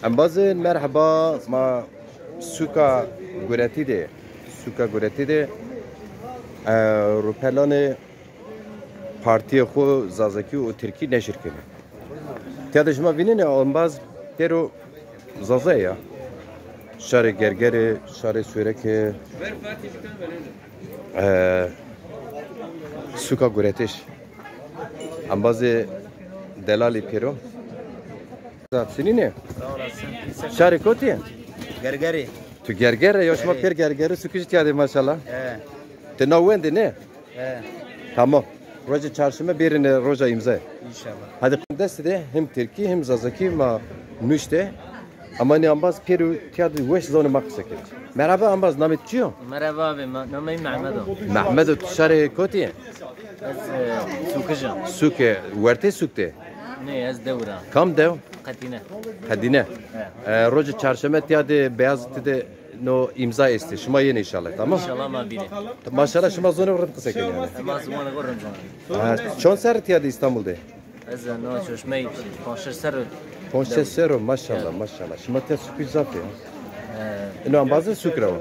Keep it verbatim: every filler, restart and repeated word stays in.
Embazê merheba, ma suka Guretî de, suka Guretî de, e, rupelanê partiyê xo zazakî û tirkî neşir kenê. Tîya de şima vînenê embaz pêro Zaza ya. Şarê Gergerê, şarê Sûrekê, e, suka Guretîş. Embazê delalî pêro. Sinîne? Sağ olasın. Şarê kotî? Gergerî. Tu Gerger ya, şima pêr Gergerî sukij tîya de maşallah. He. Ti na wendî ne? He. Tamam. Roja çarşeme bêrine roja îmza. İnşallah. Hadi dest de hem tirkî hem zazakî ma nuşte. Ama ne embaz pêro tîya de weş zonê ma qise kerd. Merhaba embaz, namê tu çi yo? Merhaba abi, ma- namê Mehmet o. Mehmet o, tu şarê kotî? Ez e, Sukij a. Suke, wertê suk de? Ne, ez dewra. Kam dew? Qedîne. Qedîne. He. E, roja çarşeme tîya de Beyazîtî de no îmza estê. Şima yenê înşallah, tamam? İnşallah ma bîne. Maşallah şima zonê rind qise kenê yanî. Ma ziwanê xo rind zonê. Ha, çond serr tîya de Îstanbul de? Ez no çeşmey ponc şeş serr. Ponc şeş serr o, maşallah, maşallah. Şima tîya sukij zaf ê. He. Ino embazê suk ra o.